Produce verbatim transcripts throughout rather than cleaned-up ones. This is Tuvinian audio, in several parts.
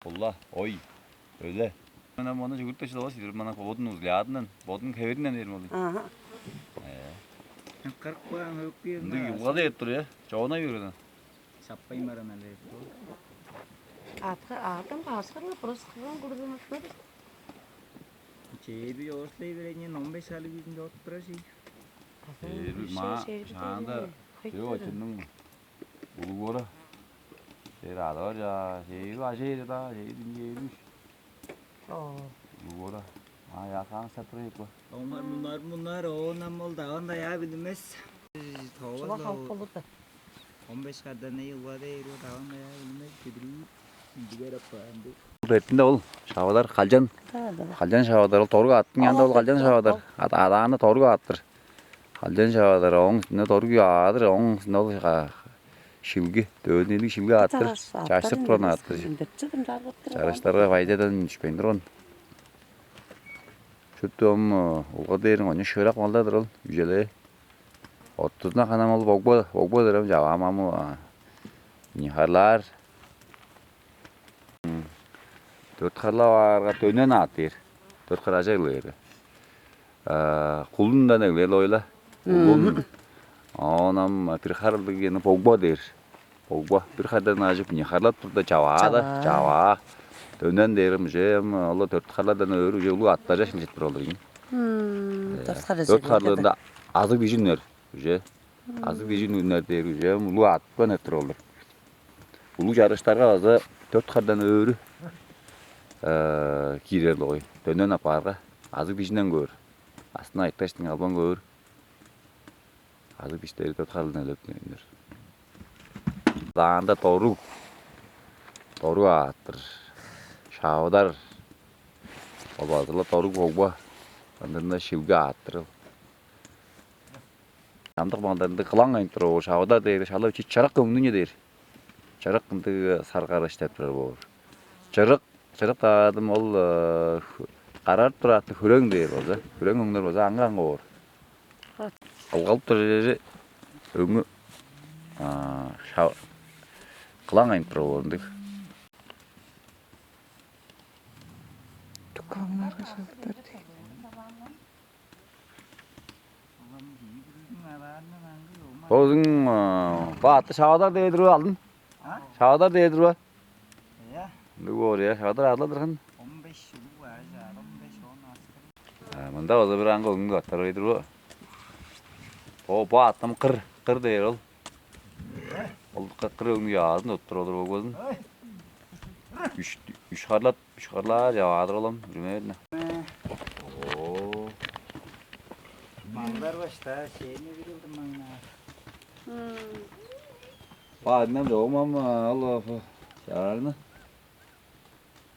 Улла, ой, өле. Мына мону жүгүртүп шыдавас, мына бодун взглядынан, бодун хеверинден берим ол. Ага. Э. Кырк баан өкпе. Ындыг югула деп тур, э. Чоона йөргөн. Саппай маран алыр. Атка адам каашкарла просто кылган курдунуп. Чеби оортлай беренин он беш харлыг кижини чорудуп турар шей. Эби ма шаанда. Бирөө очунуң улугура. Шер ада бар жа, шери ажеер да, шери динчээрүш. Оо. Улугура. А ясаан сатырайык ба. Оңар мунар мунар оон ам ол даван даяа билмес. Шула халып болур да. Он беш кардан эй улга дээр даван даяа билмес. Бүдүрүү. Бигер аппаанды. Бертинде ол шавадар калчан. Калчан шавадар ол торгу аттың янда ол калчан шавадар. Адааны торгу аттыр. Калчан шавадар оң үстүнде торгу аадыр, оң үстүнде ол шилги, дөөнүлүг шилги ааттыр. Чаштырып турган ааттыр. Чарыштарга байдайдан үшпейн турган. Шупту ом улга дээриң ону шыырак малдадыр ол, үжелээ. Ортузуна ханам ол богба, богба дырам чаваам амы. Нихарлаар. Дөрт харлап аарга дөнен аат дээр. Дөрт хар ажа кылыыры. Кулундан эглээр ойла. Кулун. Оон ам бир харлыг эни богба дээр. Богба бир хардан ажып, не харлап турда чаваа да, чаваа. Дөнен дээрим уже ам ола дөрт харлардан өөр уже улуг аттар жашыл жетип тур олар. Дөрт харларында азыг бижиннер уже. Азы бижин үннер дээр үжем улуу аатпан эртир олур. Улуу чарыштарга база дөрт хардан өөрү киирер логой. Дөнөн апаарга азы бижинден көөр. Астына айтпаштың албан көөр. Азы биштери дөрт хардан өлөп үннер. Даанда доруг, доруг ааттыр, шавыдар, ол базыла доруг богба, ындырында шилге ааттырыл. Чамдык маңдарында кылаң кайын туруп, шавыда дээр шала чи чырык көңнүнче дээр. Чырык ындыг саргар иштеп турар боор. Чырык, чырык даадым ол карарып тураты хүрең дээр болза, хүрең өңнөр болза аңгы-аңгы боор. Кылгалып турар чери өңү кылаң кайын туруп боор ындыг. Дукааңнарга шавыдар дээр. Озуң баатты шавадар дээдир бе алдын? Шавадар дээдир бе? Ындыг боор я, шавадар адыладыр хан. Мында база бир аңгы өңнүг аттар ойдур бе? Бо бо аттым кыр, кыр дээр ол. Ол кыр өңнүг яазын оттур олур болгозун. Үш үш харлап Шкарлаар чаваадыр олам, примерно. Оо. Маңдар башта, сени бирилдим маңнаар. Баарындан чогум ам ал чаарны.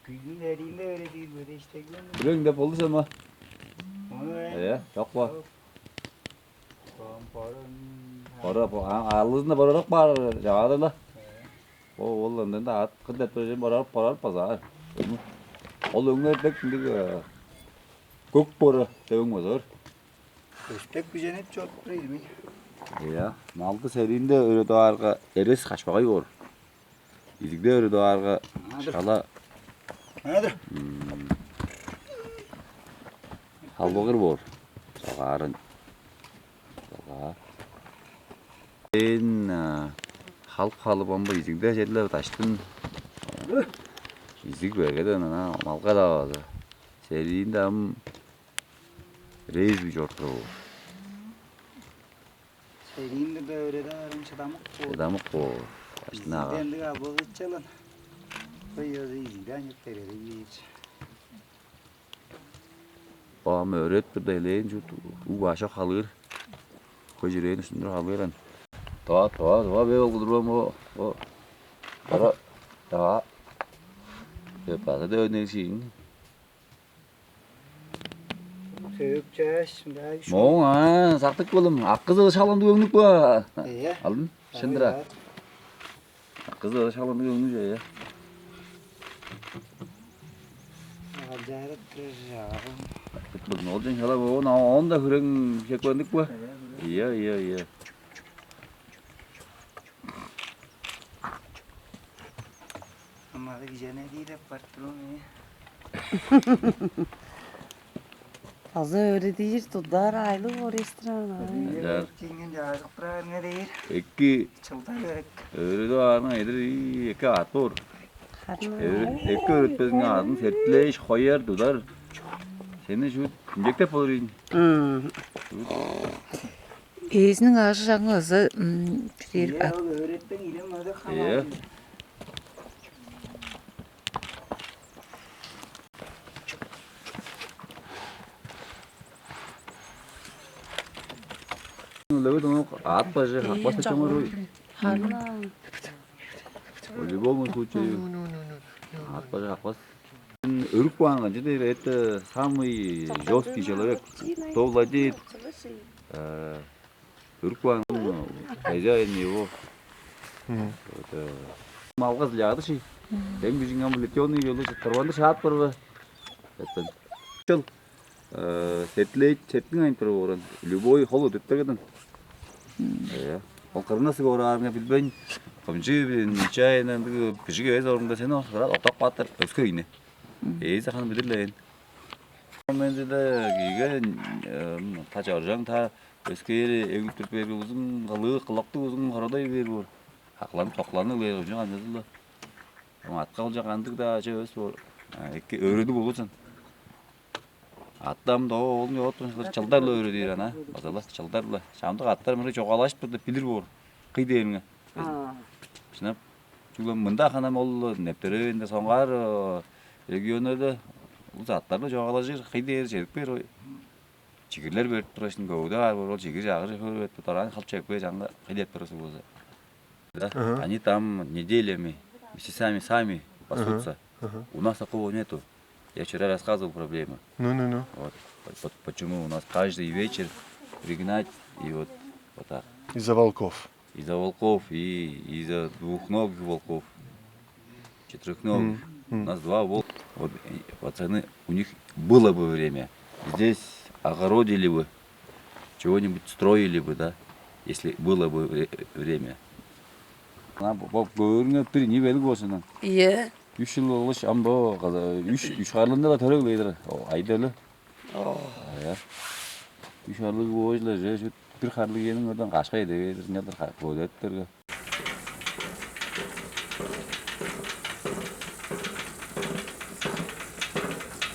Күзүн эриинде бередиир бөдештегилен. Күрең деп болду сен ма? Ону Э, жок ба? Бора алызында боророк бар чаваадыр-ла. Ол ындында ат кыр деп турар боророк боророк базаар. Ол өңнөр бек ындыг көк бора деп өң базаар. Өстек күженеп чоруп турар ийин. Иә, малды сериинде өрөдүп аарга эрес кашпагай боор. Изигде өрү даарга шала. Адыр. Халбыгыр боор. Согаарын. Согаар. Ээн халып халып омба изигде черле даштын. Изиг бергеден ана малга да база. Сериинде ам рейс бижортур боор. Сериинде да өрү даарым шыдамык боор. Шыдамык боор. Башына Изинден дыга быгычалан. Ой, ой, изинден juk берери бийич. Бам өрөт турда элээн чут уу баша халыыр. Көжүрээн үстүндүр халыыран. Тоа, тоа, тоа бе ол кудурбам о. О. Бара. Тоа. Деп база да өнершиин. Сөп чаш, мындай үш. Моң а, сактык болум. Аккызы шалымды өңнүк ба? Иә. Алдын. Шындыра. Аккызы шалымды өңнүк же, иә. Ажарып тур жагым. Сактык болум. Ол жен шала он он да хүрең чекпендик ба? Иә, иә, иә. Ады кижене дии деп барып турган мен. Азы өөредир тудар айлыг боор эстиран. Ынчаар. Тиңген жаажыктыраарыңа дээр. Эки чылдар керек. Өөредип аарыңа эдир, ии, эки аът боор. Харын. Эки өөретпезиңе аадын сертилээш хояр тудар. Сени шуут инжектеп болур ийин. Ээзиниң аажы чаңы ыза чүдээр. Ол өөретпең илем ада. Э. Улевит ону аът бажы хакпас чоңор. Харын. В любом случае аът бажы хакпас. Өрүк баан канчы дээр, это самый жесткий человек. Кто владеет, э, өрүк баан, хозяин его. Мгм. Это малгаз ляды ши. Дем бижиңем плетёный жолу чыттырбанды шаап барба. Это чыл сетлей четтиң айын туруп оран. Любой холу деп бергеден. Э. Ол кырынасы ораарыңа билбейн. Кымчы нечаянан бижиге эз орунда сен ол кырат отак баатар өскө ийне. Ээзи ханы билирлээн. Менде киге та чоржаң та өскээри эгүлтүрүп берги узун кылыы кылактыг узун хородай бээр боор. Хакланып токланып бээр ужуң андызылы. Атка болча кандыг-даа ача өс боор. Эки өөрүдүг болурсан. Аттам доо оолун чогуттун чылдар-ла өөрүдүүр ана. Базала чылдар-ла. Чамдык аттар мыры чогаалашып турда билир боор. Кый дээриңе. Шынап. Чүгле мында ханам ол нептеревенде соңгаар регионнарда улус аттарга чогаалажыр, кый дээр чедип бээр ой. Чигирлер берип тургаш, көөгүдө каар боор, ол чигир чагыр көрүп, дораан халып чекпе чаңга кый деп турасы болза. Да, они там неделями, месяцами сами пасутся. У нас такого нету. Я вчера рассказывал проблему. Ну, ну, ну. Вот. Почему у нас каждый вечер пригнать и вот, вот так. Из-за волков. Из-за волков и из-за двухногих волков. Четырехногих. У нас два волка. Вот, пацаны, у них было бы время. Здесь огородили бы, чего-нибудь строили бы, да, если было бы время. Ана бо көөрүңө бир не белиг болсун. Ийе. Үч жыл болуш ам бо үч үч харлында да төрөглейдир. Айдалы. Ая. Үч харлыг боожула же бир харлыг эниң одан кашка эдегейдир, нядыр көдеттерге.